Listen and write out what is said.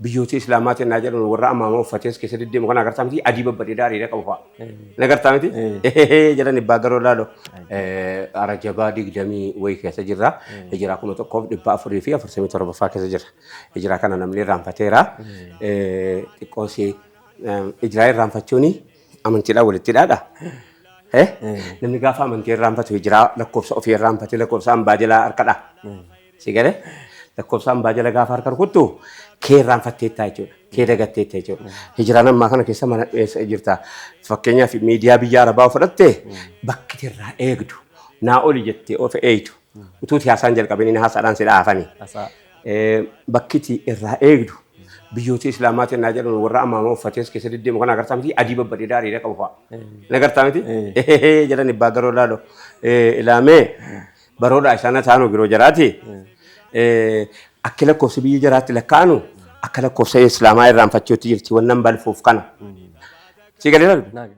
Biyyoota Islaamaatiin naa jedhan warra amaamaa uffatee as keessa deddeemu kana agartaa miti, adii babbareedaa areeda qabu fa'a. Ni agartaa miti? Jedhan ibbaa garoo laalo. Rajabaa 20 wayii keessa jirra. Hijiraa 1447ffaa keessa jirra. Hijiraa kana namni irraanfateera. Xiqqoosii hijiraa irraanfachuun amantiidhaan walitti hidhaadha. Namni gaafa amantii irraanfatu hijiraa lakkoofsa ofii irraanfatee lakkoofsa hambaa jalaa harkadha. Si galee? Lakkoofsa hambaa jala gaafa harka rukuttu kee irraanfatteettaa jechuudha. Kee dagatteetta jechuudha. Hijiraan ammaa kana keessa mana eessa jirta? Fakkeenyaaf miidiyaa biyya Arabaa yoo fudhatte bakki irraa eegdu naa oli jettee of eegdu. Utuu haasaan jalqabanii haasaadhaan si dhaafani. Hasaa. Bakki irraa eegdu biyyoota Islaamaatiin naa jedhan warra amaamaa uffatee as keessa deddeemu kana agartaa miti, adii babbareedaa areeda qabu fa'a. Ni agartaa miti? Jedhan ibbaa garoo laalo. Ilaamee baroodhaa isaan taanu giroo jaraati. Akki lakkoofsa biyya jaraatti lakkaa'anu akka lakkoofsa Islaamaa irraanfachuutti jirti wannan balfuuf kana. Si galee? Naa gale.